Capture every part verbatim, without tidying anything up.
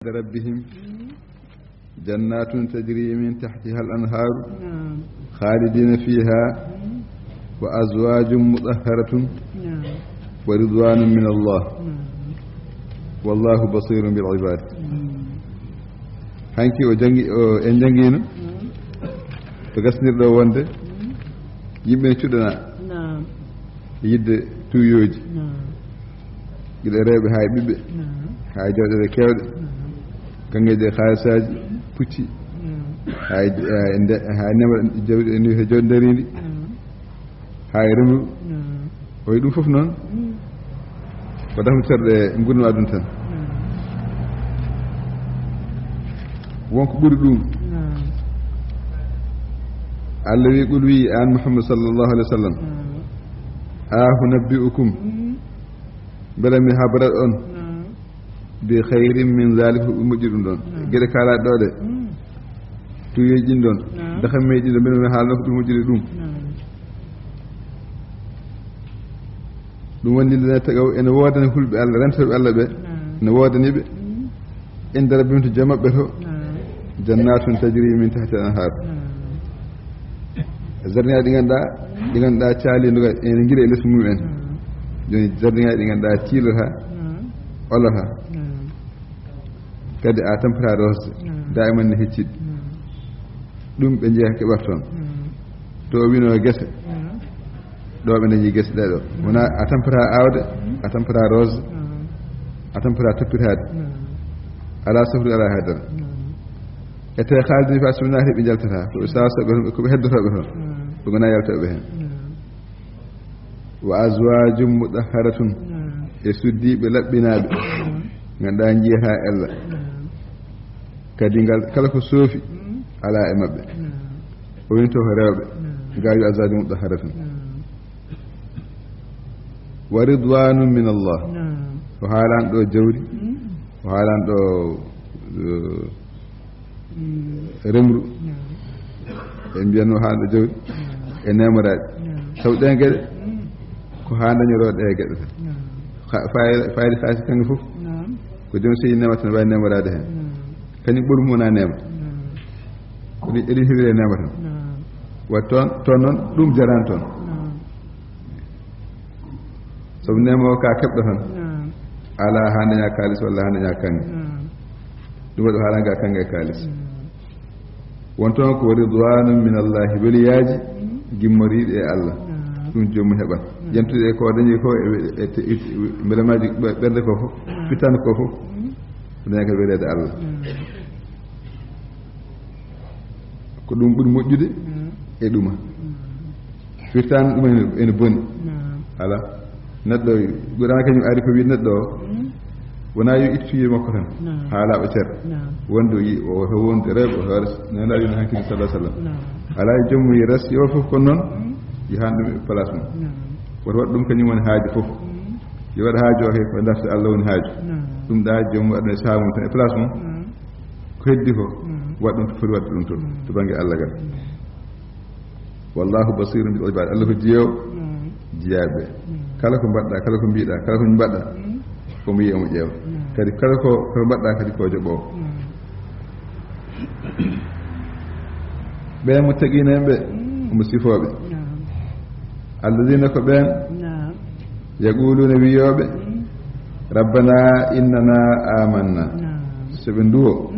ربهم جنات تجري من تحتها الأنهار خالدين فيها وأزواج مطهرة ورضوان من الله والله بصير بالعباد. Hanki o jangi, o, en jangiino to gasnirɗo wonde yimɓe ne cuɗana yidde tuuyooji, gila rewɓe haa e ɓiɓɓe, haa e jawɗeele keewɗe, kaŋŋeeji e haalisaaji, pucci, haa e, haa e nde-, haa e nema jawɗi, e jawɗi ndariindi, haa e remru. O wi'i ɗum fof noon ko dafnuterɗe ngurndan aduna tan. Won ko ɓuri ɗum. Allah wi'i, qul, wi'i aan Muhammad sallallahu alaihi wasallam, a unabbi'ukum, mbela mi habrat on, bi khairin min zalik, ko ɓuri moƴƴude ɗum ɗon? Geɗe kaalaaɗe ɗo ɗe, tuuyooji ɗin ɗon, dahammeeji ɗin ɗon, mbela mi haalna ko ɓuri moƴƴude ɗum? Ɗum woni lillana tagaw ene woodani hulɓe Allah, rentooɓe Allah ɓe, ne woodani ɓe inda rabbihim to joom maɓɓe to, jannatun tajri min tahtiha al-anhar. Jardinŋaaji ɗi ngannduɗaa, ɗi ngannduɗaa caaliiɗi ene ngiila e les mum en. Jooni jardinŋaaji ɗi ngannduɗaa ciilata, olata, kadi a tampata rosde, daiman ne hecciɗi. Ɗum ɓe njeeya keɓata toon. To o wino gese, ɗo ɓe dañi gese ɗe ɗo. Wona a tampata aawde, a tampata rose, a tampata toppitaade. Alaa safru, alaa haydara. E tawi haalde ni fa so naati ɓe njaltata. Ko ɓe sawa saɓe toon, ko ɓe heddotooɓe toon. Ɓe ngonaa yaltooɓe heen. Wa azwajum mutahharatun. E suddiiɓe laɓɓinaaɓe. Ngannduɗaa njiyataa ella. Kadi ngal kala ko soofi alaa e maɓɓe. O woni to ko rewɓe. Gaa yo azwajum mutahharatun. Wa ridwanun min Allah. O haalan ɗo jawdi. O haalan ɗo, eh, remru. En mbiyanno haalan ɗo jawdi. E neemoraaɗi. Taw ɗeen geɗe ko haa dañoroo ɗe geɗe tan. Fa-, fayda, fayda kaasi kaŋŋe fof. Ko joom sey neema tan waawi neemoraade heen. Kañum ɓuri mo wona neema. Ko ɗi, eɗi heɓire neema tan. Wa toon, toon noon, ɗum jarani toon. Sabu neema o ka keɓɗo tan. Alaa haa daña kaalis walla haa daña kaŋŋe. Ɗum waɗi haalanga kaŋŋe e kaalis. Won toon ko ridwanun min Allahi, weliyaaji gimmoriiɗi e Allah. Ɗum joomum heɓan. Yentude e ko dañi ko e, e, e, e mbelamaaji ɓe-, ɓernde ko fof, fittaandu ko fof, ko daña ko weleede Allah. Ko ɗum ɓuri moƴƴude e ɗuma. Firtaani ɗum ene, ene boni. Ala. Neɗɗo, Qur'aana kañum ari ko wiide neɗɗo o, wonaa yo ittu yiye makko tan, haa laaɓa cer. Wonde o yi-, o, o wonde rewɓe, o hoore, Nelaaɗo wiino hankadi, sallallahu alaihi wasallam. Alaa e joom mum yo res, yo fof ko noon, yo haan ɗum e place mum. Woto waɗ ɗum kañum woni haaju fof. Yo waɗ haaju o he ko darta Allah woni haaju. Ɗum ɗa joom mum waɗa e saha mum tan e place mum. Ko heddi ko, waɗ ɗum to foti waɗde ɗum to, to bannge Allah gal. Wallahu basirun bil ibad. Allah ko jiyoowo jiyaaɓe. Kala ko mbaɗɗa, kala ko mbiɗa, kala ko mbaɗɗa, omo yiya, omo ƴeewa. Kadi kala ko, ko mbaɗɗa kadi ko joɓoowo. Ɓe muttaqiina en ɓe, omo sifooɓe. Alladina ko ɓeen, yaquluna, wiyooɓe, rabbana innana amanna. So ɓe nduwo,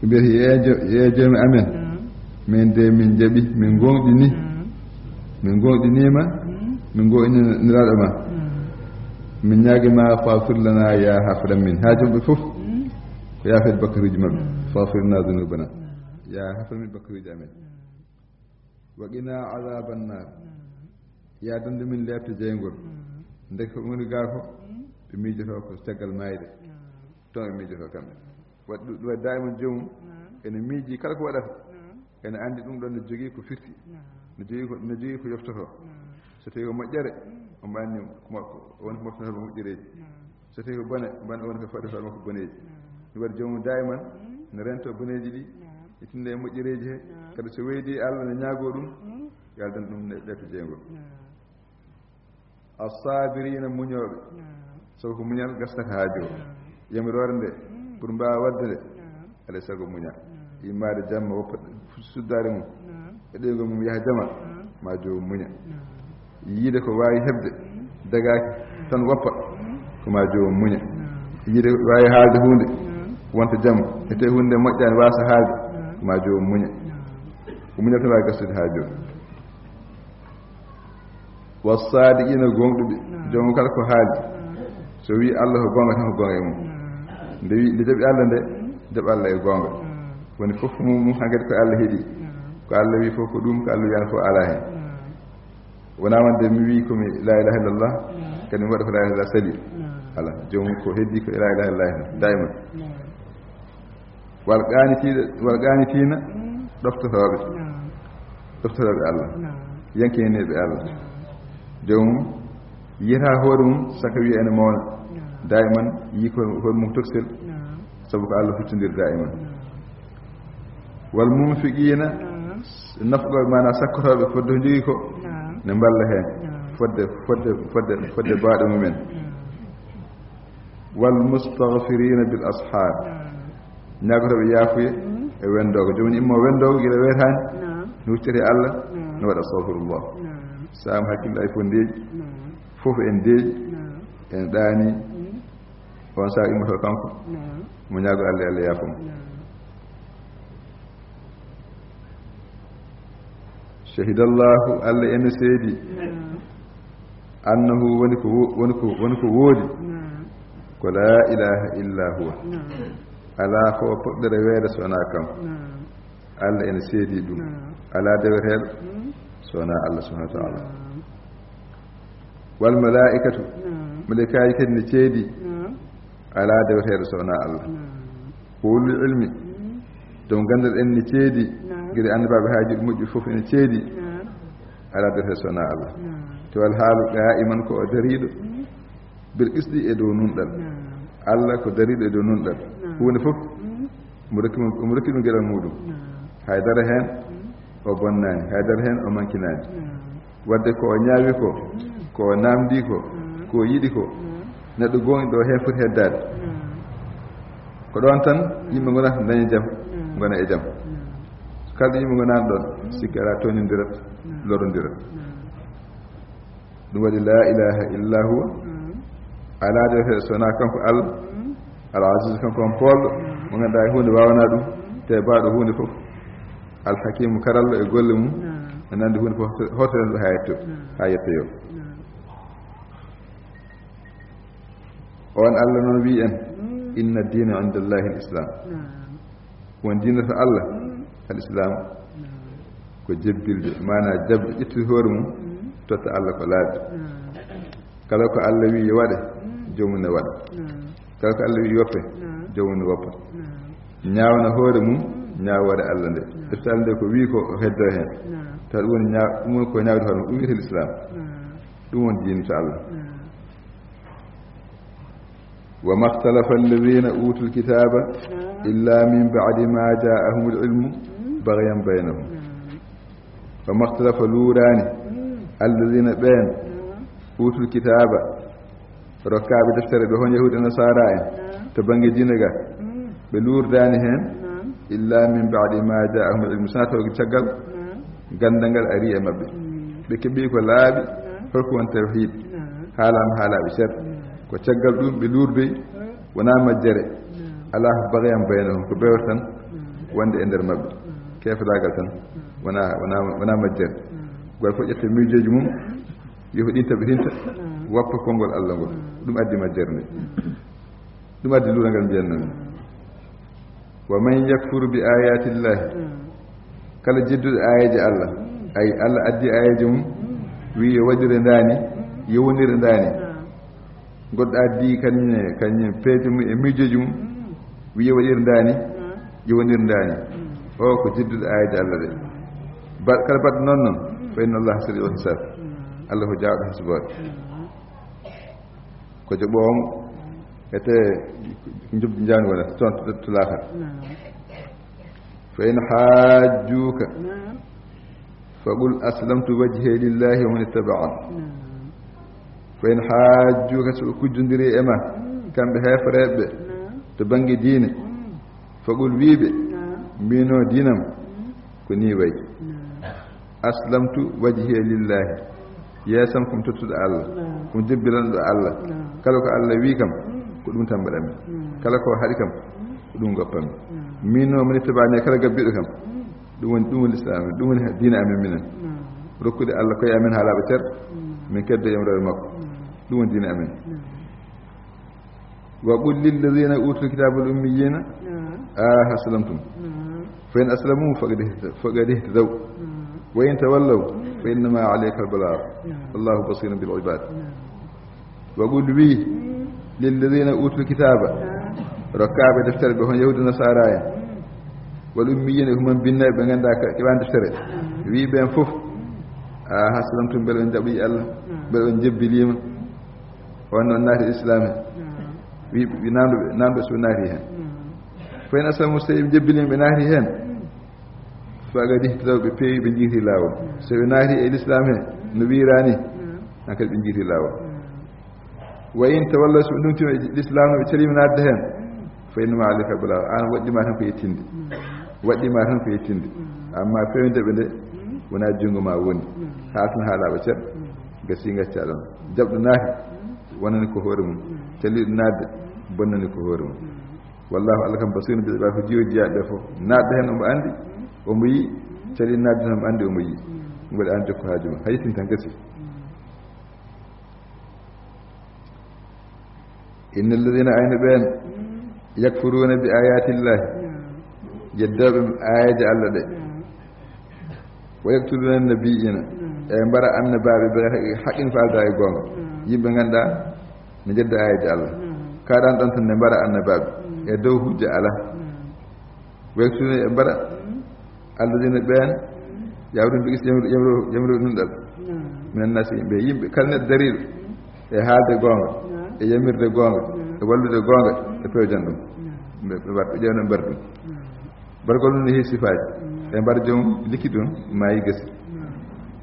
ɓe mbiyata, "Yee jo-, yee joomi amen, min de min njaɓi, min ngoonɗini, min ngoonɗiniima, min ngoonɗini Nelaaɗo ma. Min ñaagi ma, faghfir lana, ya hafran min." Haa joom ɓe fof, ko yaafeede bakkaruuji maɓɓe. "Faghfir lana dhunubana." Ya hafran min bakkaruuji amen. "Wa qina adhaban nar." Ya danndu min leeɓte jeyngol. Ndeke ko ɓe ngoni gaa ko, ɓe miijotoo ko caggal maayde. Toon ɓe miijotoo kamɓe. Waɗi ɗum, ɗum waɗi daayiman joomum ene miiji kala ko waɗata. Ene anndi ɗum ɗon ne jogii ko firti. Ne jogii ko, ne jogii ko yoftotoo. So tawii ko moƴƴere, omo anndi ko mo-, ko woni ko moftanoo mo moƴƴereeji. So tawii ko bone, bone woni ko faɗɗata makko boneeji. Ɗum waɗi joomum daayiman ne rentoo boneeji ɗi, ittinde e moƴƴereeji he. Kadi so weydii Allah ne ñaagoo ɗum, yo Allah dandu ɗum ne leeɓte jeyngol. As-sabirina, muñooɓe. Sabu ko muñal gasata haaju o. Yamiroore nde, Pour mbaawa waɗde nde, alay sago muña. Yimmaade jamma, woppa suddaare mum, e ɗoygol mum yaha jama, ma joomum muña. Yiide ko waawi heɓde dagaaki tan woppa, ko ma joomum muña. Yiide waawi haalde huunde wonta jam, e te huunde nde moƴƴaani waasa haalde, ko ma joomum muña. Ko muñal tan waawi gastude haa jooni. Wa saadiqiina, gonɗuɓe. Joomum kala ko haali, so wii Allah ko goonga tan, ko goonga e mum. Nde wi nde jaɓi Allah nde, jaɓi Allah e goonga. Woni fof mum mum hankadi ko Allah heɗi. Ko Allah wi fof ko ɗum, ko Allah wiyaani fof alaa heen. Wonaa wonde mi wii ko mi laa ilaaha illallah, kadi mi waɗa ko laa ilaaha illallah sali. Alaa, joomum ko heddi ko laa ilaaha illallah heen, daiman. Wal qaanitiina, wal qaanitiina, ɗoftotooɓe. Ɗoftotooɓe Allah. Yankinaniiɓe Allah. Joomum yiyataa hoore mum saka wiya ene mawna. Daiman yii ko hoore mum toksel. Sabu ko Allah huccondiri daiman. Wal munfiqiina, nafqooɓe, maanaa sakkotooɓe fodde ko njogii ko, ne mballa heen. Fodde, fodde, fodde, fodde baawɗe mumen. Wal mustaghfirina bil ashar. Ñaagotooɓe yaafuye e wendoogo. Joomum immo wendoogo gila weetaani, no huccete Allah, no waɗa astaghfirullah. Saam hakkille ay fof ndeeƴi, fof en ndeeƴi, en ɗaani. On saha immoto kanko, mo ñaago Allah, Allah yaafa mo. Shahidallahu, Allah ene seedi, annahu, woni ko wo-, woni ko, woni ko woodi, ko laa ilaaha illaa huwa. Alaa ko poɗɗere weede so wonaa kanko. Allah ene seedi ɗum. Alaa deweteeɗo so wonaa Allah subhanahu wa taala. Wal malaa'ikatu, malaa'ikaaji kadi ne ceedi. Alaa deweteeɗo so wonaa Allah. Ulul ilmi, joom ganndal en ne ceedi. Gila annabaaɓe haa jiɗi moƴƴi fof ene ceedi. Alaa deweteeɗo so wonaa Allah. Te wal haalu qaa'iman, ko o dariiɗo, bil qisti, e dow nunɗal. Allah ko dariiɗo e dow nunɗal. Huunde fof, omo rokki ɗum, omo rokki ɗum geɗal muɗum. Haydara heen o bonnaani, haydara heen o mankinaani. Wadde ko o ñaawi ko, ko o naamndii ko, ko o yiɗi ko, neɗɗo gooŋɗo heen foti heddaade. Ko ɗoon tan yimɓe ngonata daña jam, ngona e jam. Kala ɗo yimɓe ngonaani ɗoon, sikki alaa, tooñondirat, lorondirat. Ɗum waɗi laa ilaaha illaa huwa. Alaa deweteeɗo so wonaa kanko Allah. Al aziz, kanko on poolɗo, mo ngannduɗaa hay huunde waawanaa ɗum, te baaɗo huunde fof. Al hakimu, karallo e golle mum, e nande huunde fof hoto, hoto en ɗo haa yetto, haa yettoyoo. On Allah noon wii en, inna diina inda Allahi al islam. Won diina to Allah, al islam, ko jebbilde, maanaa jaɓde, ƴettude hoore mum, totta Allah ko laaɓi. Kala ko Allah wii yo waɗe, joomum ne waɗa. Kala ko Allah wii yoppe, joomum ne woppa. Ñaawna hoore mum ñaawoore Allah nde. Ƴetta Allah nde ko wii ko o heddoo heen. Tawa ɗum woni ñaaw-, ɗum woni ko ñaawde hoore mum, ɗum wiyetee l'islam. Ɗum woni diina to Allah. وما اختلف الذين أوتوا الكتاب إلا من بعد ما جاءهم العلم بغيا بينهم. وما اختلف، luuraani, الذين، ɓeen, أوتوا الكتاب، rokkaaɓe deftere ɓe, hono yahuud e nasaara en, to bannge diine ga, ɓe luurdaani heen, إلا من بعد ما جاءهم العلم، so wonaa taw caggal ganndal ngal arii e maɓɓe. Ɓe keɓii ko laaɓi, holko woni tawhiid, haalaama haalaaɓe cer. Ko caggal ɗum ɓe luurdoyi, wonaa majjere, alaa, بغيا بينهم، ko bewre tan wonde e nder maɓɓe, keefadaagal tan, wonaa, wonaa, wonaa majjere. Gooto fof ƴetta miijooji mum, yo ko ɗin tabitinta, woppa konngol Allah ngol. Ɗum addi majjere nde. Ɗum addi luurangal mbiyan nan. ومن يكفر بآيات الله. Kala jedduɗo aayeeje Allah, ay Allah addi aayeeje mum, wi yo waɗire ndaani, yo wonire ndaani. Goɗɗo addi kañum e, kañum e peeje mum e miijooji mum, wi yo waɗire ndaani, yo wonire ndaani. O ko jedduɗo aayeeje Allah ɗe. Ba-, kala baɗɗo noon noon, فإن الله سريع الحساب. Allah ko jaawɗo hasboore. Ko joɓoomo, ete ko njoɓdi njaani wona toon to, to laakhara. فإن حاجوك فقل أسلمت وجهي لله ومن اتبعني. فإن حاجوك, so ɓe kujjondiri e ma, kamɓe heefereeɓe ɓe, To bannge diine, faqul, wiiɓe, mbino diinam ko ni wayi. Aslamtu wajhiya lillahi, yeesam kom tottuɗo Allah, kom jebbilanɗo Allah. Kala ko Allah wi kam, ko ɗum tan mbaɗanmi. Kala ko haɗi kam, ko ɗum goppammi. Min o mani tabani, kala gabbiɗo kam, ɗum woni, ɗum woni Islam, ɗum woni diine amen minen. Rokkude Allah koye amen haa laaɓa cer, min keddo yamroore makko. Ɗum woni diine amen. Wa qul lilladhina utul kitaba al ummiyina a aslamtum. Fa in aslamu faqad ihta-, faqad ihtadaw. Wa in tawallaw fa innama alayka al balagh. Wallahu basirun bil ibad. Wa qul, wi, lilladhina utul kitaba, rokkaaɓe deftere ɓe, hono yahuudu nasara en, wal ummiyina, e human binnaɓe ɓe ngannda ka keɓani deftere. Wi ɓen fof, a aslamtum, mbele on jaɓi Allah, mbele on jebbilima. On noon naati Islam he. Wi, wi nanɗo ɓe, nanɗo so naati hen. Fa in aslamu, so tawi ɓe jebbilima, ɓe naati hen. Faqad ihtadaw, ɓe peewi, ɓe jiiti laawol. So ɓe naati e Lislaam he, no wiiraani, hankadi ɓe jiiti laawol. Wa in tawallaw, so ɓe ndumtima e Lislaam he, ɓe caliima naatde heen, fa innama alayka balagh, aan waɗɗi ma tan ko yettinde. Waɗɗi ma tan ko yettinde. Amma fewinde ɓe nde, wonaa junngo ma woni. Haal tan haa laaɓa cer, gasi ngacca ɗon. Jaɓɗo naati, wonani ko hoore mum. Caliiɗo naatde, bonnani ko hoore mum. Wallahu, Allah kam, basirun bil ibad, ko jiwo jiyaaɓe ɓe fof. Naatɗo heen omo anndi, omo yiyi. Caliiɗo naatde tan omo anndi, omo yiyi. Ɗum waɗi aan jokku haaju ma. Hay tin tan gasi. Inna alladhina, ayno ɓeen, yakfuruna bi ayati llahi, yeddooɓe aayeeje Allah ɗe, wa yaqtuluna nabiyina, e mbara annabaaɓe ɓe haqqin faalda e goonga. Yimɓe ngannduɗaa ne njedda aayeeje Allah. Kaɗan ɗon tan ne mbara annabaaɓe. E dow hujja alaa. Wa yaqtuluna, e mbara alladhina, ɓeen, ya'muruna bil qisti, yamru, yamru, yamru ɗum ɗal. Minan naasi, yimɓe, yimɓe, kala neɗɗo dariiɗo e haalde goonga, e yamirde goonga, e wallude goonga, e pewjan ɗum. Ɓe, ɓe mbar-, ɓe ƴeewna, mbar ɗum. Mbar gollum ne heewi sifaaji. E mbar joomum likki ɗum, maayi gasi.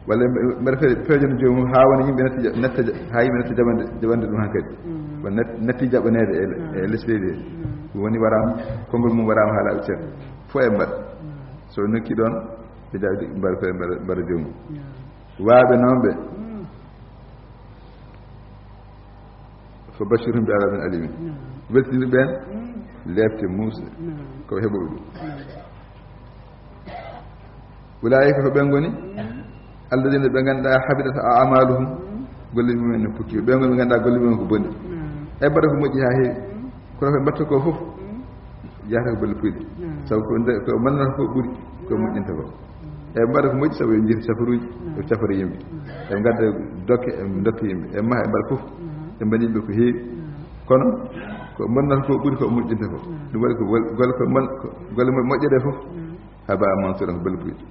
Walla mbar fe-, pewjan joomum haa wona yimɓe natti ja-, natta ja-, haa yimɓe natti jaɓande, jaɓande ɗum hankadi. Walla nat-, natti jaɓaneede e, e les leydi he. Ɗum woni waraama, konngol mum waraama haa laaɓa cer. Fof e mbar. So nokki ɗoon, ɓe jaɓi mbar fe-, mbar, mbar joomum. Waaɓe noon ɓe. Fa bashirhum bi adabin alimin. Weltini ɓeen leefte muusɗe. Ko ɓe heɓoɓe ɗum. Ulaa'ika ko ɓeen ngoni alladhina, ɓe ngannduɗaa, habitat a'maluhum, golle mumen ne pukki. Ɓeen ngoni ɓe ngannduɗaa golle mumen ko boni. E mbaɗa ko moƴƴi haa heewi. Kono ko mbaɗta ko fof, yahata ko balle puyɗe. Sabu ko nde, ko mannata ko ɓuri, ko moƴƴinta ko. E mbaɗa ko moƴƴi sabu ɓe njiita safaruuji, ɓe cafara yimɓe. Ɓe ngadda dokke, ɓe ndokka yimɓe. E maha, e mbaɗa fof, ɓe mbaɗi yimɓe ko heewi. Kono ko mannata ko ɓuri, ko moƴƴinta ko. Ɗum waɗi ko gol-, golle ko man-, ko golle mo-, moƴƴe ɗe fof, haba mansura, ko balle puyɗe.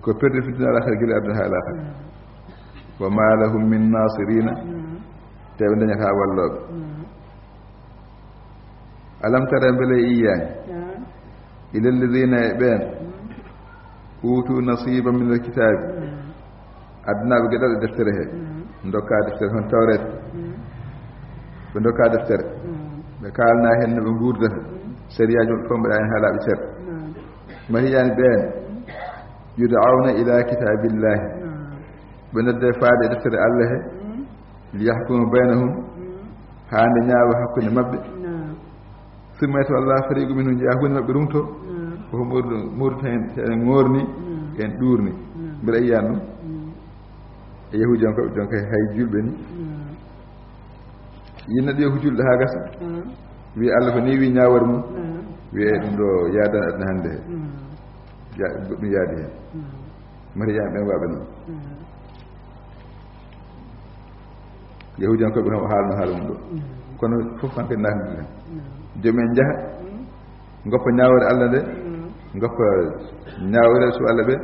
Ko perdi fi dunya wal akhirah, gila aduna haa laakhira. Wa ma lahum min nasirina, te ɓe dañataa wallooɓe. Alam tara, mbele yiyaani, ila alladhina, e ɓeen, utu nasiban min alkitabi, addanaaɓe geɗal e deftere he, ndokka deftere, hono Tawreeta, ɓe ndokka deftere, ɓe kaalna heen no ɓe nguurdata, sariyaaji maɓɓe fof mbaɗa heen haa laaɓa cer. Mari yaani ɓeen, yud'awna ila kitabillahi, ɓe nodde faade e deftere Allah he, li yahkuma baynahum, haa nde ñaawa hakkunde maɓɓe. Summa yatawalla fariqun minhum, njeya hakkunde maɓɓe rumto, ko moru, moru tan en, en ŋoorni, en ɗuurni. Mbeɗa yiyan ɗum e Yahuudiyankooɓe, jonka hay julɓe ni. Yinna ɗi ko julɗo haa gasa. Wi Allah ko ni wi ñaawor mum. Wi e ɗum ɗo yaadan aduna hannde he. Ya-, goɗɗum yaadi heen. Mari yaa ɓen waaɓe noon. Yahuudiyankooɓe kam o haalno haala mum ɗo. Kono fof kanko en naatnde tan. Joom en njaha. Ngoppa ñaawore Allah nde, ngoppa ñaawore su Allah ɓe,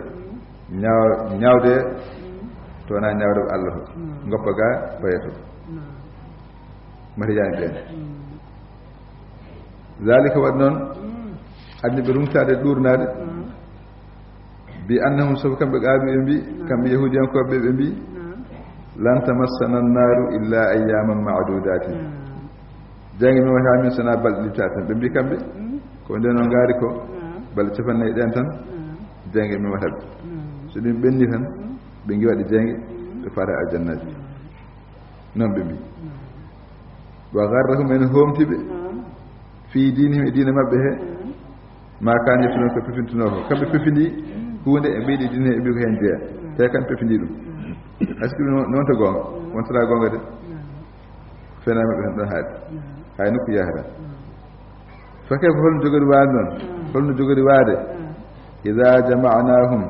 ñaaw-, ñaawde to wonaa ñaawde ko Allah to. Ngoppa ga payeto. Mari yaani ɓeen. Zalika waɗi noon, addi ɓe rumtaade, ɗuurnaade, bi annahum, sabu kamɓe qaalu, ɓe mbi, kamɓe Yahuudiyankooɓe ɓe mbi, lan tamassana annaaru illa ayyaaman ma'duudaatin. Jeynge memata min, so wonaa balɗe ɗiɗi tati tan. Ɓe mbii kamɓe, mm, ko nde noon ngaari ko, mm, balɗe capannayyi ɗeen tan, mm, jeynge memata ɓe. Mm. So ɗum ɓenni tan, mm, ɓe ngiwa ɗe jeynge, mm, ɓe faata aljannaaji. Mm. Noon ɓe mbii. Mm. Wa garrahum, en hoomti ɓe, mm, fii diinihim, e diine maɓɓe he, mm, maa kaanu yaftaruun, ko pefintinoo ko. Kamɓe pefindii huunde, e mbiyi ɗi diine, e mbiyi ko heen jeyaa. Tawi kamɓe pefindii ɗum. Est-ce que ɗum noon to goonga? Wontataa goonga de. Fenaama ɓe tan ɗon haaɗi. Hay nokku yahata. Fa kayfa, holno jogori waade noon? Holno jogori waade? Idaa jama'naahum,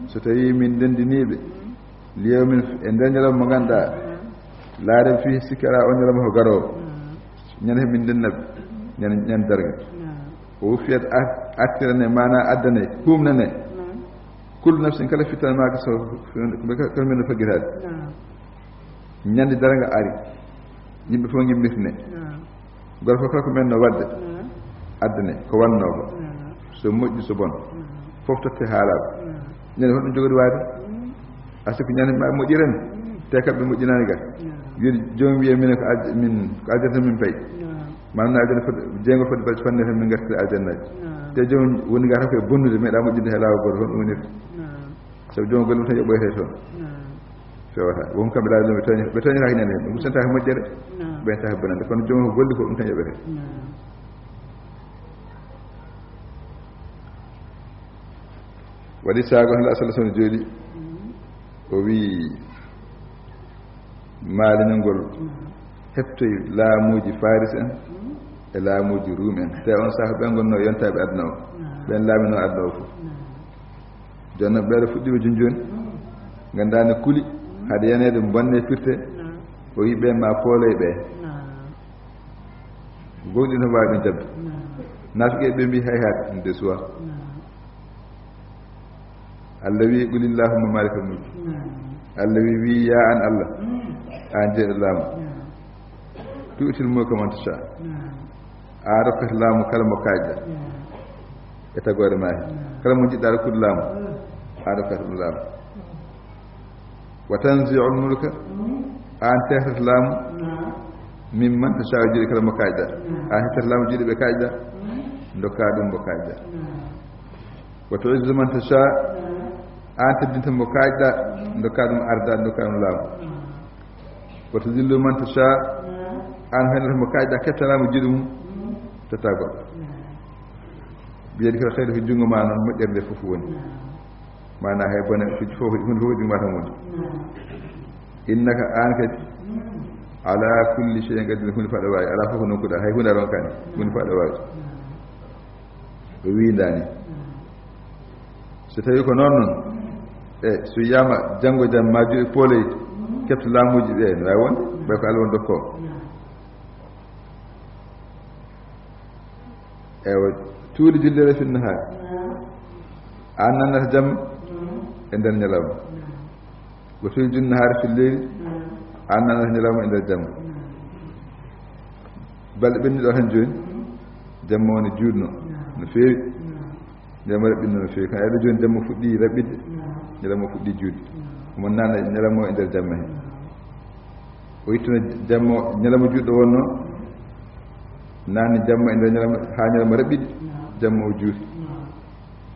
so tawii min ndenndinii ɓe, li yawmin, e nder ñalawma mo ngannduɗaa, laa rayba fiihi, sikke alaa, o ñalawma ko garoowo. Ñande he min ndenna ɓe, ñande, ñande darnga. O wuffiyat, ar-, artirane, maanaa addane, huumnane. Kullu nafsin, kala fittane maa kasabat, ko men no faggitaade. Ñande darnga ari, yimɓe fof ngimmirtine. Gooto fof kala ko men no waɗde, addane ko wannoo ko. So moƴƴi, so bon, fof totte haalaaɓe. Ñande holɗum jogori waade? A sikku ñande ma moƴƴiran, te kamɓe moƴƴinaani ga. Wiide joomum wiye minen ko alj-, min ko aljanna min payi. Maanaam, aljanna foti, jeyngo foti balɗe cappanɗe nayi tan min ngartira aljannaaji. Te joomum woni ga tan ko e bonnude, meeɗa moƴƴude he laawol gooto, hono ɗum wonirta. Sabu joomum golle mum tan yoɓoyte toon. Fewata. Won kamɓe laawol ɓe tooñi-, ɓe tooñataake ñande heen. Ɓe musantake moƴƴere, ɓe tooñatake bonande. Kono joomum ko golli ko ɗum tan yoɓete. Waɗi sago tan, Rasul sallallahu alaihi wasallam jooɗi, o wii, maalinol ngol heɓtoyi laamuuji Faris en e laamuuji Ruum en. Te on saha ɓen ngonnoo yontaaɓe aduna o. Ɓen laaminoo aduna o fof. Jooni noon ɓeeɗo fuɗɗiima jooni jooni, nganndaa ne kuli, hade yaneede bonne firte, o wii ɓe ma pooloy ɓe. Gomɗinɓe no mbaawi ɗum jaɓde. Naafiqe ɓe mbii, hay haade, ɗum de suwaa. Allah wii, "Qul illahumma malikal mulki." Allah wii, wii, "Yaa an Allah, an jeeɗo laamu. Tu'til mulka man tasha." A rokkat laamu kala mo kaajɗa. E tagoore ma he. Kala mo njiɗɗa rokkude laamu, a rokkat ɗum laamu. "Wa tanzi'ul mulka," aan teetata laamu, "mimman tashaa'u," juuɗe kala mo kaajɗa. Aan hettata laamu juuɗe ɓe kaajɗa, ndokkaa ɗum mo kaajɗa. "Wa tu'izzu man tashaa," aan teddinta mo kaajɗa, ndokkaa ɗum ardaa, ndokkaa ɗum laamu. "Wa tuzillu man tashaa," aan hoynata mo kaajɗa, keɓta laamu juuɗe mum, tottaa goɗɗo. Biyadikal khayru, ko junngo ma noon moƴƴere nde fof woni. Maanaa hay bone, huunde fof, huunde fof ko junngo ma tan woni. "Innaka," aan kadi, "ala kulli shay'in qadir," huunde fof aɗa waawi, alaa fof ko nokkuɗaa, hay huunde a ronkaani, huunde fof aɗa waawi. O wiindaani. So tawii ko noon noon, e so wiyaama janngo jam ma juuɗe pooloy, keɓta laamuuji ɓe, no waawi wonde, ɓay ko Allah woni dokkoowo. Eywa, tuuliju layla fin nahaar. Aan nannata jamma e nder ñalawma. Wa tuuliju nahaara fil leyli. Aan nannata ñalawma e nder jamma. Balɗe ɓenni ɗo tan jooni, jamma o ne juutno no feewi. Ñalawma raɓɓiɗno no feewi. Kono eɗo jooni jamma fuɗɗi raɓɓiɗde, ñalawma fuɗɗi juutde. Omo nanna ñalawma o e nder jamma he. O ittana jamma o, ñalawma juutɗo wonno, nanni jamma e nder ñalawma, haa ñalawma raɓɓiɗi, jamma o juuti.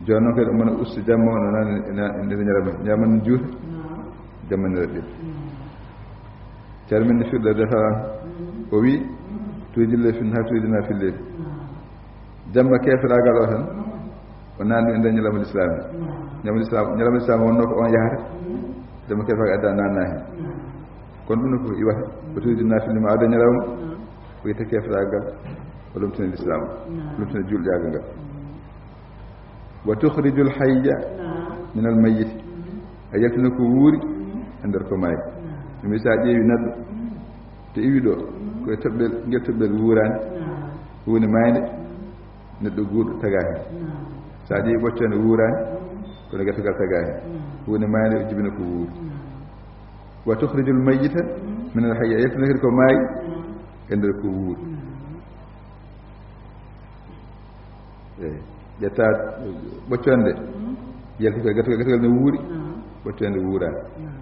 Jooni noon kadi, omo usta jamma o no nanni e na-, e nder ñalawma, ñalawma no juuta, jamma no raɓɓiɗi. Ceerno men no firɗo de tawa, o wii, "Tuuliju layla fin nahaar, tuuliju nahaara fil leyl." Jamma keeferaagal o tan, o nanni e nder ñalawma lislaam. Ñalawma lislaam, ñalawma lislaam wonno ko on yahata, jamma keeferaagal adda nanna heen. Kono ɗum ko iwata, o tuuliju nahaara fil leyl, ma adda ñalawma, o itta keeferaagal, o lomtina lislaam, lomtina juulɗiyaagal ngal. "Wa tukhrijul hayya minal mayyit." A yaltina ko wuuri e nder ko maayi. Ɗum wi, so a ƴeewi neɗɗo to iwi ɗo, ko e toɓɓel, ngel toɓɓel wuuraani, huunde maayde, neɗɗo guurɗo tagaa heen. So a ƴeewi ɓoccoonde wuuraani, kono ngel toɓɓel tagaa heen. Huunde maayde o jibina ko wuuri. "Wa tukhrijul mayyita minal hayyi." A yaltina kadi ko maayi e nder ko wuuri. Eyi, ƴetta ɓoccoonde, yalti koye gatugal, gatugal no wuuri, ɓoccoonde wuuraani.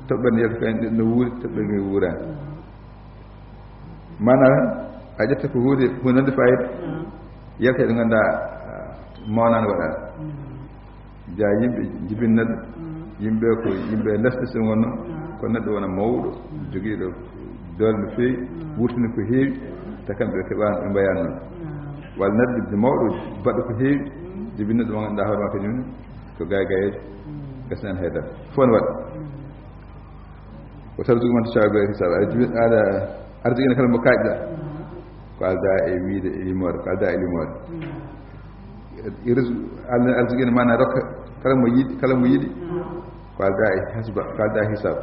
Toɓɓere nde yalti koye no wuuri, toɓɓere nde wuuraani. Maanaa tan, A ƴetta ko huunde, huunde nande fayida. Yalta ɗo ngannduɗaa, ah, mawnaani waɗaani. Ja yimɓe jibinna ɗum. Yimɓe ko yimɓe lesɗe so wonno. Ko neɗɗo wona mawɗo, jogiiɗo doole no feewi, wurtini ko heewi, ta kamɓe ɓe keɓaani, ɓe mbayaani noon. Walla neɗɗo mawɗo baɗɗo ko heewi, jibinna ɗum ngannduɗaa hoore maa kañum ne, ko gaay gaayeejo, gasnaani haydara. Fof ne waɗa. Wa tarzuqu man tashaa'u bi ghayri hisaab. Aɗa jibi-, aɗa arzikina kala mo kaaƴɗa. Ko aldaa e wiide e limoore, ko aldaa e limoore. Irzu-, Allah arzikina maana rokka kala mo yiɗi, kala mo yiɗi. Ko aldaa e hasba, ko aldaa e hisaab.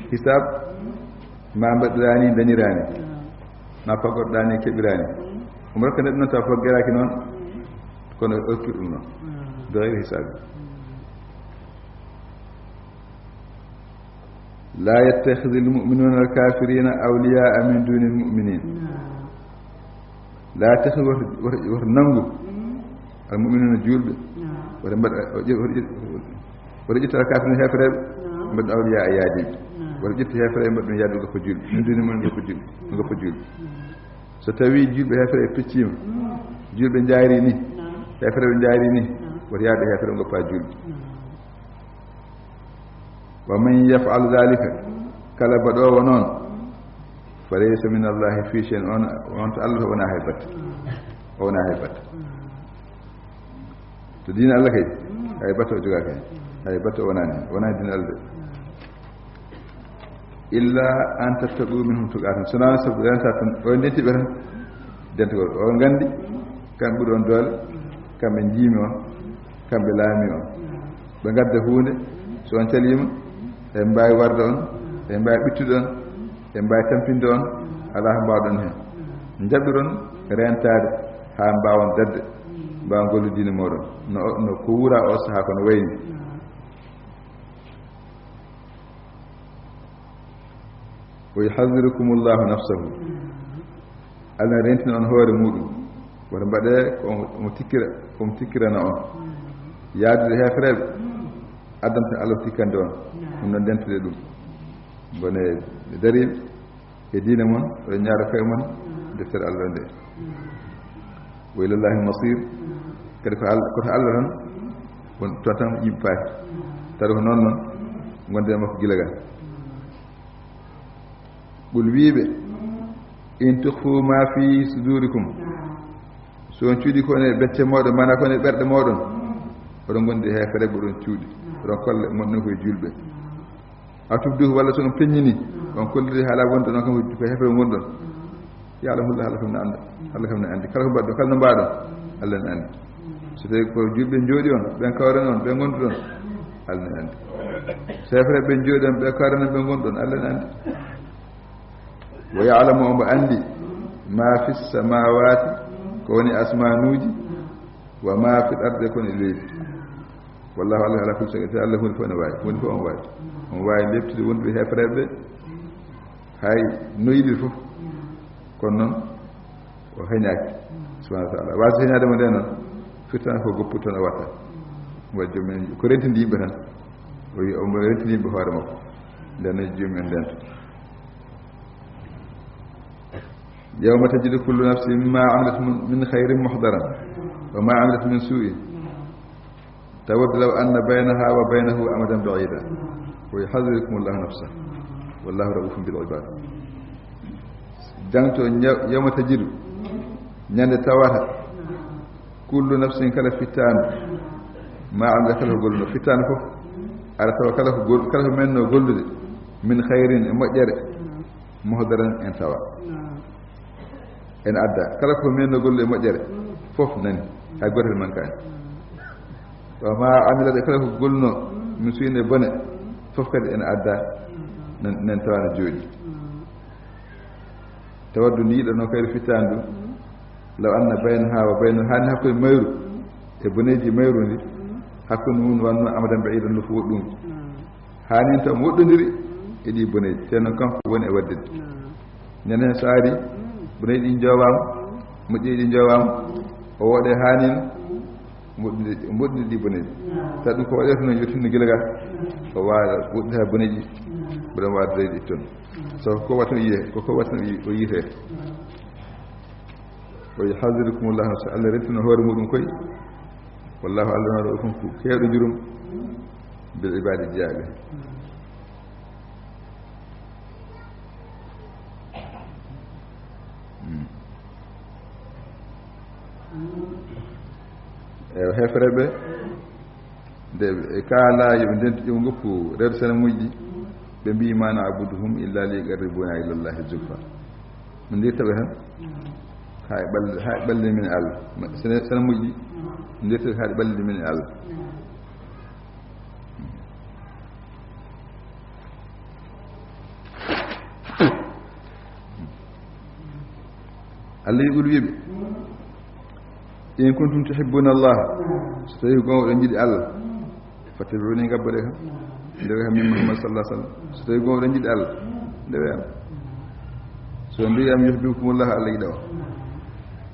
Hisaab, ma mbaɗɗiraani, dañiraani. Ma paggotoɗaani, keɓiraani. Omo rokka neɗɗo noon tawa faggeraaki noon, kono o rokki ɗum noon. Bi ghayri hisaab. لا يتخذ المؤمنون الكافرين أولياء من دون المؤمنين. لا يتخذ, wota, wota, wota nanngu, المؤمنون, juulɓe. Wota mbaɗ, wota ƴe-, wota ƴe-, wota ƴetta الكافرين, heefereeɓe, mbaɗa أولياء, yaadiiɓe. Wota ƴetta heefereeɓe mbaɗa ɗum yaadiiɓe, goppa juulɓe. Min دون المؤمنين, goppa juulɓe, goppa juulɓe. So tawii juulɓe heefereeɓe pecciima, juulɓe njaayri ni, heefereeɓe njaayri ni, wota yaadu heefereeɓe goppa juulɓe. ومن يفعل ذلك, kala baɗoowo noon, فليس من الله في شيء, on, on to Allah wonaa hay batte. O wonaa hay batte. To diine Allah kay, hay batte o jogaaki hen. Hay batte o wonaani, o wonaani diine Allah de. إلا أن تتقوا منهم تقاة. So wonaa sabu renta tan, o ndenti ɓe tan. Dentugol. O nganndi, kamɓe ɓuri on doole, kamɓe njiimi on, kamɓe laami on. Ɓe ngadda huunde, so on caliima, ɓe mbaawi warde on, ɓe mbaawi ɓittude on, ɓe mbaawi tampinde on, alaa ko mbaawɗon heen. Njaɓiron rentaade haa mbaawon dadde, mbaawon gollude diine mooɗon. No, no ko wuuraa o sahaa ko no wayni. ويحذركم الله نفسه. Allah rentina on hoore muuɗum. Wota mbaɗe ko omo, omo tikkira, ko omo tikkirana on. Yaadude heefereeɓe addanta Allah tikkande on. Ɗum noon, ndentude ɗum. Ngone dariiɓe e diine mon, oɗon ñaara koye mon deftere Allah nde. وإلى الله المصير. Kadi ko Allah, ko to Allah tan, won toon tan yimɓe paati. Tawi ko noon noon, ngonde e makko gila gaa. Qul, wii ɓe, إن تخفوا ما في صدوركم. So on cuuɗi ko woni e becce mooɗon, maanaa ko woni e ɓerɗe mooɗon, oɗon ngondi e heefereeɓe, oɗon cuuɗi, oɗon kolla, ngonɗon ko e juulɓe. أو تبدوه, walla so on peññini, on kolliri haala wonde ɗon kam ko heefereeɓe ngonɗon. يعلمه الله, Allah kam ne annda. Allah kam ne anndi. Kala ko mbaɗɗon, kala no mbaɗon, Allah ne anndi. So tawii ko juulɓe njooɗi on, ɓen kawren on, ɓe ngonduɗon, Allah ne anndi. So heefereeɓe ɓe njooɗi on, ɓe kawren on, ɓe ngonduɗon, Allah ne anndi. ويعلم, omo anndi, ما في السماوات, ko woni asmaanuuji, وما في الأرض, ko woni e leydi. والله, Allah, على كل شيء, Allah huunde fof ne waawi, huunde fof omo waawi. Omo waawi leptude wonduɓe heefereeɓe ɓe, hay no yiɗiri fof. Kono noon, o heñaaki, subhanahu wa taala. Waasde heñaade mo nde noon, firtana ko goppu tan o watta. Wa joom men, ko rentindi yimɓe tan. O wi omo rentini yimɓe hoore makko. Nden noon, joom men ndento. يوم تجد كل نفس ما عملت من خير محضرا وما عملت من سوء تود لو أن بينها وبينه أمدا بعيدا ويحذركم الله نفسه والله رءوف بالعباد. Jangto, يوم تجد, ñande tawata, كل نفس, kala fittaandu, ما عملت, kala ko golluno, fittaandu fof, aɗa tawa kala ko gol-, kala ko menno gollude, من خير, e moƴƴere, محضرا, en tawa. En adda. Kala ko menno gollude e moƴƴere, fof nani. Hay gootel mankaani. وما عملت, kala ko golluno, من سوء, e bone, fof kadi en adda, nan, nan tawa no jooɗi. تود, ndi yiɗa noon kayru fittaandu, لو أن بينها وبينه, haani hakkunde mayru e boneeji mayru ndi, hakkunde mum wonno أمدا بعيدا, no fof woɗɗungu. Haani en taw moƴƴondiri e ɗi boneeji, te noon kanko woni e waɗde ɗi. Nene so ari, boneeji ɗi njoowaama, moƴƴeeji ɗi njoowaama, o woɗe haani no, moƴƴude, moƴƴude ɗi boneeji. Tawa ɗum ko waɗata noon, yottinno gila gaa, o waawa woɗɗude haa boneeji, mboɗon waawa dañde ɗi toon. So ko waɗata o yiyee, ko, ko waɗata o yi-, o yiyetee. Wa yuhadhdhirukumullahu nafsahu, Allah rentino hoore muɗum koy. Wallahu, Allah non, ra'ufun, ko keewɗo jurum, bil ibaadi, jiyaaɓe. Hmm. Eyo, heefereɓe, nde ɓe kaala yo ɓe ndentu, yo ɓe ngoppu reedu sanamuuji, ɓe mbii, "Ma na'buduhum illa li yuqarribuna ila Allahi zulfa." Min ndirta ɓe tan haa ɓe ɓal-, haa ɓe ɓallina min e Allah. Ma-, sene-, sanamuuji, ndirta ɓe haa ɓe ɓallina min e Allah. Allah yi, qul, wiiɓe, "In kuntum tuhibbuna Allah," so tawi goonga oɗon njiɗi Allah, "fattabi'uni," ngabboɗe kam, ndewe kam min Muhammad sallallahu alaihi wasallam. So tawi goonga oɗon njiɗi Allah, ndewe am. So mbi'i am, "Yuhibbukumullah," Allah yiɗa on.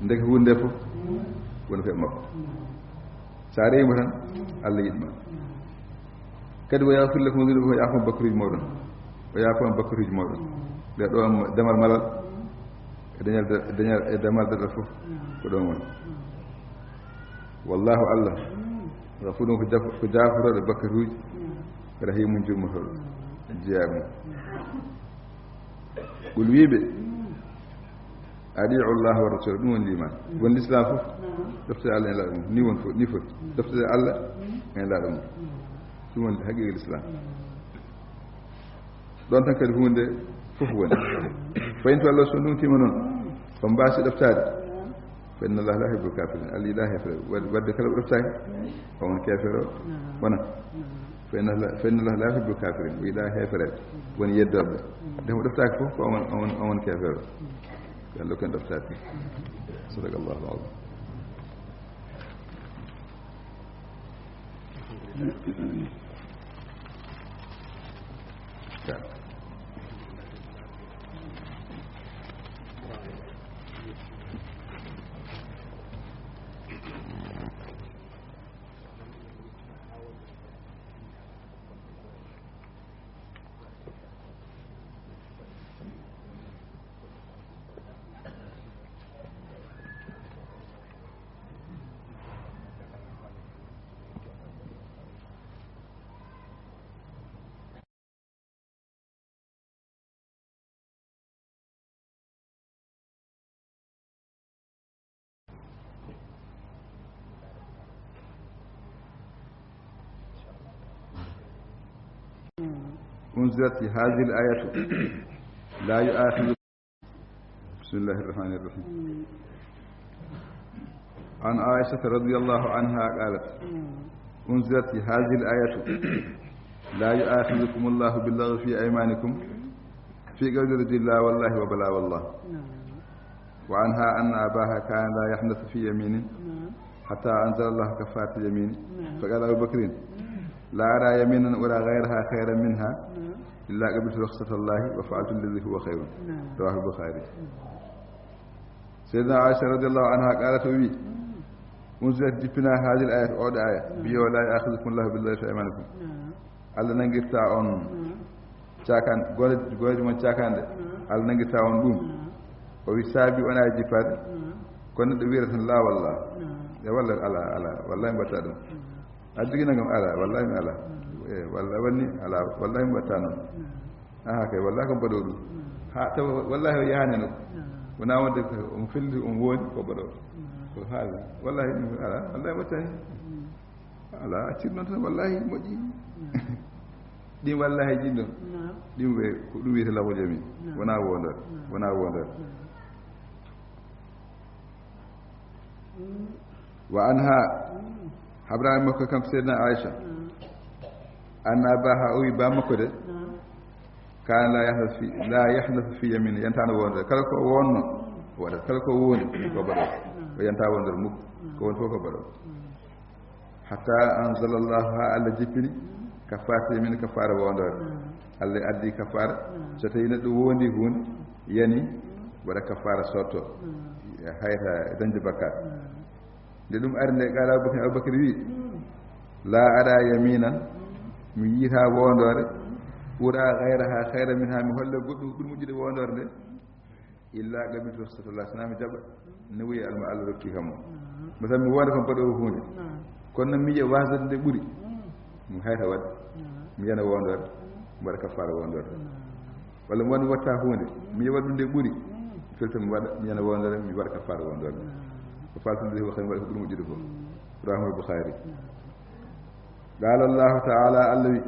Ndeke huunde nde fof woni koye makko. So a rewi mo tan, Allah yiɗi ma. Kadi, "Wa yaghfir lakum dhunubakum," o yaafo bakkaruuji mooɗon. O yaafo bakkaruuji mooɗon. Nde ɗo am damal malal, e dañal da-, dañal, e damal daɗal fof, ko ɗon woni. Wallahu, Allah, ghafurun, ko jaf-, ko jaaforooɗo bakkaruuji, rahimun, jurmotooɗo jiyaaɓe mum. Qul, wiiɓe, "Adi'u Allah wa rasul," ɗum woni liman. Woni l'islam fof, ɗofte Allah e laaɗo mum. Ni woni fof, ni foti. Ɗofte Allah e laaɗo mum. Ɗum woni haqiqa l'islam. Ɗon tan kadi huunde fof woni. Fa in tawallaw, so ndumtiima noon, on mbaasi ɗoftaade, fa inna Allah la yuhibbul kafirin. Allah yiɗaa heeferɓe. Wad-, wadde kala ɗoftaaki, on woni keefeero, wona. Fa inna Allah, fa inna Allah la yuhibbul kafirin. O yiɗaa heefereɓe, woni yeddooɓe. Nde mo ɗoftaaki fof, ko on, on, on woni keefeero. Yo Allah ko en ɗoftaade. Sadaqallahu al-azim. أنزلت هذه الآية لا يؤاخذ. بسم الله الرحمن الرحيم. عن عائشة رضي الله عنها قالت: أنزلت هذه الآية: "لا يؤاخذكم الله باللغو في أيمانكم في قول الرجل لا والله وبلى والله." وعنها أن أباها كان لا يحنث في يمينه حتى أنزل الله كفارة اليمين. فقال أبو بكر: "لا أرى يمينا أرى غيرها خيرا منها إلا قبلت رخصة الله وفعلت الذي هو خير." رواه البخاري. Seydina Aisha radiyallahu anha qaalat, o wi: "Unzilat, jippina, hadil ayat, oɗo aya, biyo, la yu'akhidhukumullahu billaghwi fi aymanikum." Allah nangirta on caakan, goonde, gooneeji mon caakanɗe. Allah nangirta on ɗum. O wi, saabi wona e jippaade, kono neɗɗo wiira tan, la wallah. E walla, ala, ala, wallahi mbatta ɗum. A jogii nangam, ala, wallahi mi ala. E, walla wonni, ala, wallahi mbatta noon. Aha, kay, wallahi ko mbaɗo ɗum. Ha, tawa, wallahi o yahani no. Wona wonde ko on felliti, on wooni, ko mbaɗo. Ko haala. Wallahi ɗum, ala, wallahi mbattani. Ala, accir noon tan, wallahi moƴƴi. Ɗin wallahi ɗin ɗon. Ɗin ɓe, ko ɗum wiyete lago jami. Wona wondor. Wona wondor. Wa anha, habrani makko kam Seydina Aisha. Anna abaha, o wi ba makko de. Kana la yahnasu fi, la yahnasu fi yamin, yantano wonde. Kala ko wonno, waɗat. Kala ko woni, ko baɗo. O yanta wondor mukk. Ko woni fof ko baɗo. Hatta anzalallahu, ha Allah jippini, kafarata yamin, kafara wondore. Allah addi kafara, so tawi neɗɗo wondi hunde, yani, waɗa kafara sotto. Hayta dañde bakkat. Nde ɗum ari nde, qala Abubakar, Abubakar wi, la ara yaminan, mi yiita wondore, ura ghayraha khayran minha, mi holle goɗɗum ɓuri moƴƴude wondore nde. Illa qabiltu rukhsatallahi, so naa mi jaɓa newuye Allah, Allah rokki kam o. Masal mi wonde kam baɗoowo huunde. Kono noon mi yiya waasde nde ɓuri. Mi hayta waɗde. Mi yana wondorde, mi waɗa kafaara wondorde. Walla mi wonde watta huunde, mi yiya waɗde nde ɓuri. Mi felta mi waɗa, mi yana wondorde, mi waɗa kafaara wondorde. Ko faltude ko kadi mi waɗa ko ɓuri moƴƴude fof. Rawahul Bukhari. قال الله تعالى, Allah wi,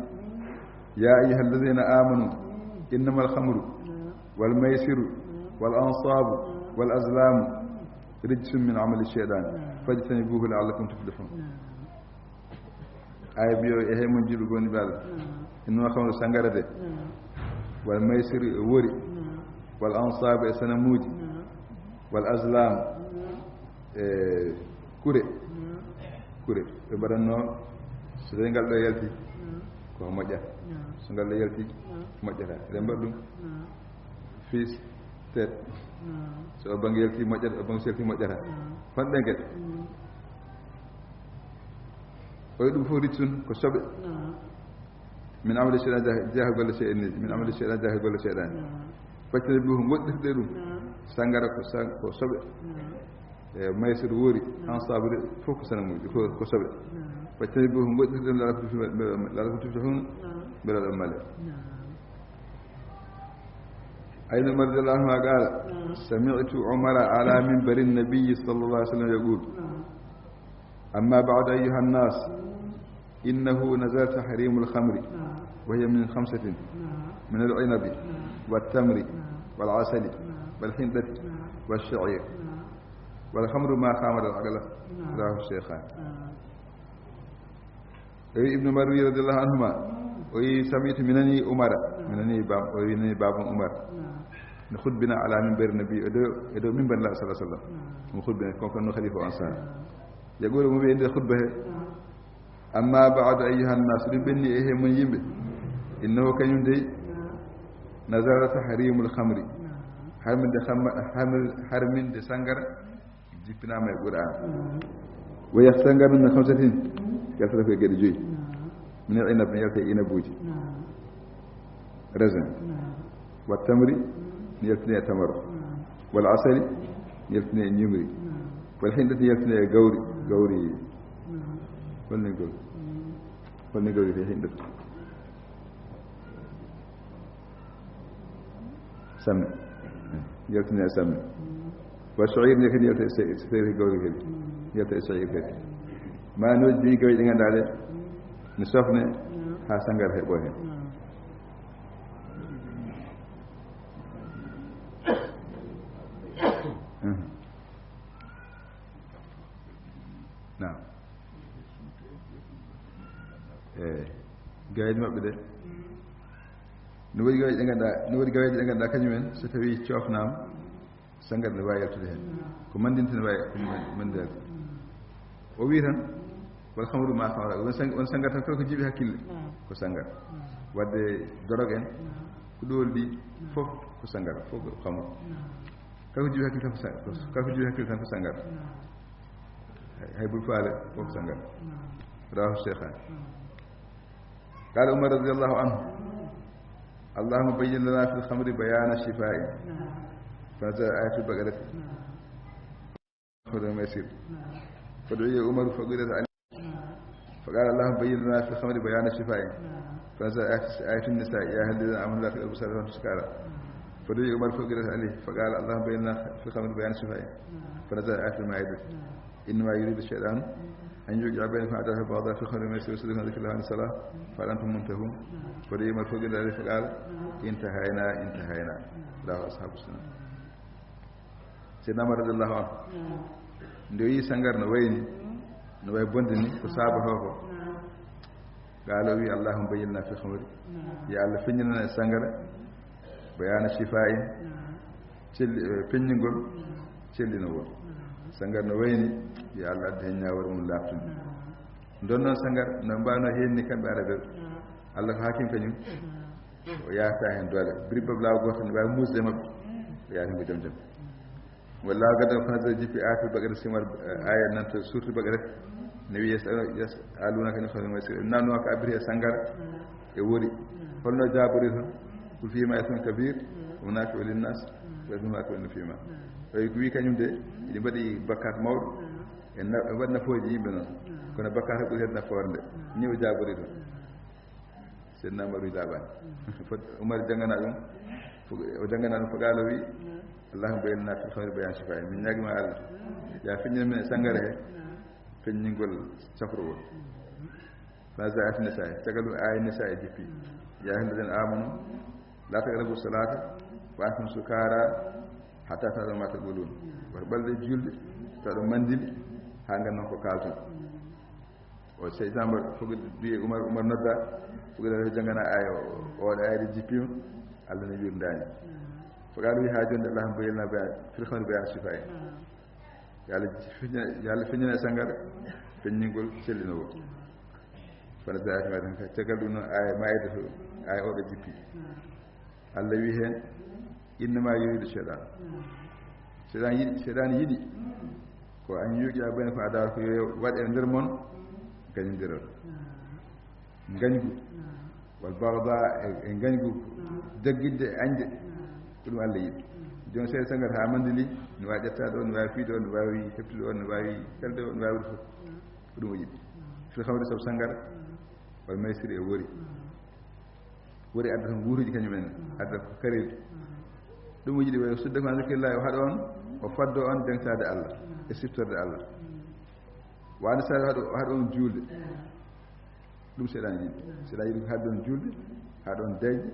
يا أيها الذين آمنوا إنما الخمر والميسر والأنصاب والأزلام رجس من عمل الشيطان فاجتنبوه لعلكم تفلحون. Aaya biyo e hay mon jiɗu goni bal. Inno kam sangara de. Wal maysir e wori. Wal ansab e sanamuuji. Wal azlam e kure. Kure ɓe mbaɗatnoo, so tawi ngal ɗo yalti, ko moƴƴata. So ngal ɗo yalti, moƴƴata. Eɗen mbaɗa ɗum fii teet. So o bannge yalti, moƴƴata, o bannge so yalti, moƴƴata. Fanɗen kadi. O wi ɗum fof ritsun ko soɓe. Min amali shaytan, jeeha golle shaytan. Min amali shaytan, jeeha golle shaytan. Faccere bi ko goɗɗirde ɗum. Sangara ko sa-, ko soɓe. E maysir wori, ansabu de fof ko sanamuuji, ko, ko soɓe. Faccere bi ko goɗɗirde ɗum, la'allakum tuflihun, la'allakum tuflihun, mbela ɗon male. Ayn Umar radiyallahu anhu qala, sami'tu Umara ala minbari nabiyyi sallallahu alaihi wasallam yaqul, amma ba'du ayyuhan nas, إنه نزل تحريم الخمر، وهي من خمسة، من العنب والتمر والعسل والحنطة والشعير، والخمر ما خمر العقل. رواه الشيخان. E Ibnu Marwi radiyallahu anhuma, o wi, sami'tu, mi nani Umara, mi nani bab-, o wi, nani baabam Umar. No khutbina ala minbari nabi, e dow, e dow minbar la sallallahu alaihi wasallam. Mo khutbina kon, kon no khalifa on sa. Yaqulu, mo wi e nder khutba he, amma ba'du ayyuhan nas, ɗum ɓenni e he mon yimɓe. Innahu, kañum dey, nazala tahrimul khamri. Harminde khamma-, harmil-, harminde sangara, jippinaama e Qur'an. Wa hiya, sangara, min khamsatin, yaltata ko e geɗe joyi. Min al inab, ne yalta e inabuuji. Raisin. Wa tamri, ne yaltine e tamaro. Wal asali, ne yaltine e ñimri. Wal hindati, ne yaltine e gawri. Gawri. Holni gawri? Holni gawri fi hindati? Samme. Yaltine e samme. Wa sha'ir ne kadi yalta e sa-, sa-, gawri kadi. Yalta e sha'ir kadi. Maanooji ɗi gawri ɗi ngannduɗaa ɗe, ne sofne haa sangara heɓo heen. Naam. Eeyi. Gaydi maɓɓe de. No woodi gawri ɗi ngannduɗaa, no woodi gawri ɗi ngannduɗaa kañum en, so tawii coofnaama, sangara ne waawi yaltude heen. Ko manndinte ne waawi, ko man-, manndinte. O wi tan, wal khamru ma khamara. Won sang-, won sangara tan, kala ko jiiɓi hakkille, ko sangara. Wadde dorog en, ko ɗool ɗi, fof ko sangara, fof ko khamru. Kala ko jiiɓi hakkille tan ko sa-, ko, kala ko jiiɓi hakkille tan ko sangara. Hay, hay bul faale, fof ko sangara. Rawahu Shaykhan. قال عمر رضي الله عنه، اللهم بين لنا في الخمر بيان شفاء. فنزل آية البقرة. خمر ميسر. فدعي عمر فقرئت عليه. فقال، اللهم بين لنا في الخمر بيان شفاء. فنزل آية، آية النساء، يا أيها الذين آمنوا لا تقربوا الصلاة وأنتم سكارى. فدعي عمر فقرئت عليه. فقال، اللهم بين لنا في الخمر بيان شفاء. فنزل آية المائدة. إنما يريد الشيطان أن يوقع بينكم العداوة والبغضاء في الخمر والميسر ويصدكم عن ذكر الله وعن الصلاة فهل أنتم منتهون؟ فدعي عمر فقرئت عليه فقال، انتهينا، انتهينا. رواه أصحاب السنن. Seydina Umar radiyallahu anhu, nde o yii sangara no wayni, no wayi bonde ni, ko saabotoo ko? Qaala, o wi, اللهم بين لنا في الخمر. Yo Allah feññinan en sangara, بيان شفاء, celli, eh, peññingol, cellinowol. Sangara no wayni, yo Allah addu heen ñaawore mum laaɓtunde. Ndon noon sangara, no mbaano heen ni kamɓe Arabe ɓe. Allah ko haakim kañum. O yaata heen doole. Biri bab laawa gooto ne waawi muusde e maɓɓe. O yaata heen ko jam jam. Walla gadda ko Fanazzala jippi Aayatul Baqara, simar, eh, aaya nan to Suuratul Baqara. Ne wiya, yas-, yas'aluunaka anil khamri wal maysir. Nanno ko abbiti e sangara e wori. Holno jaabori toon? قل فيهما إثم كبير ومنافع للناس Ɗum maa ko no fiima. Ɓay ko wi kañum de, iɗi mbaɗi bakkat mawɗo. En na-, en waɗi nafooji yimɓe noon. Kono bakkat o ɓuri hedde nafoore nde. Ni o jaabori ɗum. Seydina Umar wi laaɓaani. Fot Umar janngana ɗum. Fo-, o janngana ɗum, fo qaala wi, "Allahumma bayyin lana fil khamri bayanan shifaa." Min ñaagima Allah. Ya feññina men e sangara he. Feññingol safrugol. Fa nazalat Nisaa, caggal ɗum aaya Nisaa jippi. "Yaa ayyuhal laziina aamanu, laa taqrabu salaata wa antum sukaara hatta ta'lamu ma taquluun." Wata ɓalde julde, tawa ɗo manndili, haa nganndan ko kaalton. O Seydina Umar, fof ko wiye Umar, Umar nodda, fof ko jangana aaya o, o waɗa aaya ɗi jippima, Allah ne wirdaani. Fo qaala wi haa jonde, "Allahumma bayyin lana bayanan fil khamri bayanan shifaa." Yo Allah feñña-, yo Allah feññina e sangara, feññingol sellinowol. Fa nazalat Nisaa, caggal ɗum noon, aaya Maa'ida to, aaya oɗo jippi. Allah wi heen, "Innamaa yuriidu shaytaan." Seyɗan yiɗi, seyɗan yiɗi ko an yuuqi'a baynakum l-adaawa, ko yo waɗ e nder mon gañondiral. Ngañgu, wal bagdaa e, e ngañgu, jaggitde e añde, ko ɗum Allah yiɗi. Jooni seeɗa sangara haa manndili, no waawi ƴettaade on, no waawi fiyde on, no waawi heɓtude on, no waawi felde on, no waawi waɗde fof. Ko ɗum o yiɗi. Fil khamri, sabu sangara, wal maysiri e wori. Wori adda tan nguuruuji kañum en, adda ko kareeli. Ɗum o yiɗi, wa yasuddakum an zikrillahi, o haɗa on, o fadda on dentade Allah, e siftorde Allah. Wa anis salati, o haɗa on juulde. Ɗum seyɗan yiɗi. Seyɗan yiɗi ko haɗa on juulde, haɗa on dayde,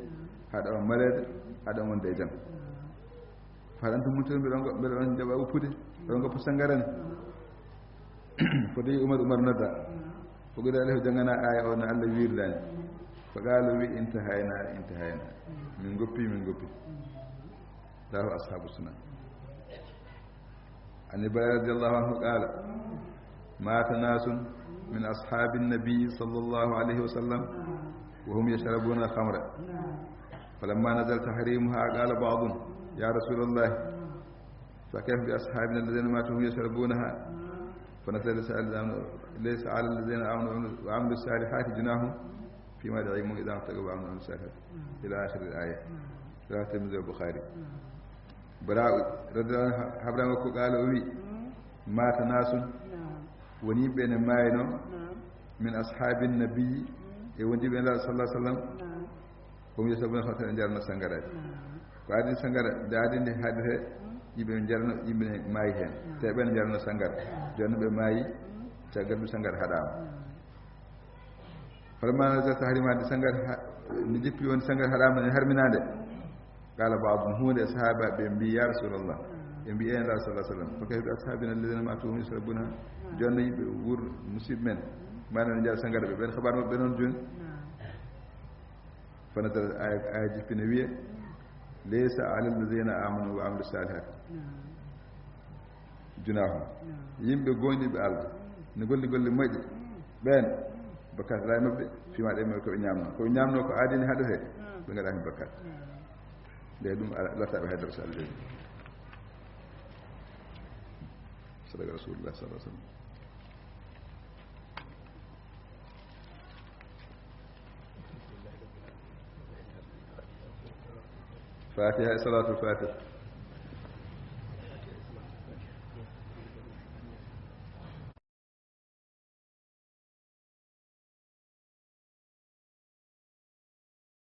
haɗa on mareede, haɗa on wonde e jam. Fa hal antum muntahun, mbeɗa on, mbeɗa on jaɓa woppude, mbeɗa on goppa sangara ne. Fodde Umar, Umar nodda. Fo gida Alihu jangana aaya o no Allah wirdaani. Fa qaala wi, "Intahayna, intahayna." Min goppi, min goppi. Rawahu ashaabu sunan. An Ibrahim radiyallahu anhu qaala, "Maata naasun min ashaabi nabi sallallahu alayhi wa sallam wa hum yashrabuna al-khamra. Falamma nazala tahrimuha qaala ba'dun, ya Rasulallah, fa kayfa bi ashaabina alladhina maatu wa hum yashrabunaha?" Fa nazala, "Laysa ala alladhina amanu wa amilu salihati junahun fima ta'imu idha maktaqaw wa amilu salihati." Ila akhir al-aya. Rawahu Tirmidhi wa Bukhari. Bara'u radiyallahu anhu, habra makko, qaala, o wi, "Maata naasun," woni yimɓe ene maayno, "min ashaabi nabi," e wondiiɓe Nulaaɗo sallallahu alaihi wasallam, "hum yashrabuna al-khamra," ɓe njarno sangara. Ko adii sangara, nde adii nde haɗiree, yimɓe njarno, yimɓe ne maayi heen. Te ɓen njarno sangara. Jooni ɓe maayi, caggal ɗum sangara haɗaama. Falamma nazala tahrimuha, nde sangara ha-, nde jippi woni sangara haɗaama, ne harminaande. Qaala ba'duhum, huunde e sahaabaaɓe ɓe mbi, "Ya Rasulallah," ɓe mbi, "Ee Nulaaɗo sallallahu alaihi wasallam, fa kayfa bi ashaabina alladhina maatu wa hum yashrabuna?" Jooni no yimɓe wuur, musidɓe men, maanaam ne njara sangara ɓe, ɓen habaar maɓɓe noon jooni? Fa nazalat, aaya, aaya jippi ne wiya, "Laysa ala alladhina amanu wa amilu salihati junahun." Yimɓe goonɗinɓe Allah, ne golli golle moƴƴe, ɓeen, bakkat alaa e maɓɓe, fima ta'imu, ko ɓe ñaamno. Ko ɓe ñaamno ko adii ne haɗiree, ɓe ngaɗaani bakkat. Nde ɗum ala, lattaɓe haydara so Allah jaɓi. Sadaqa Rasulullah sallallahu alaihi wasallam. Fatiha e Salatul Fatiha.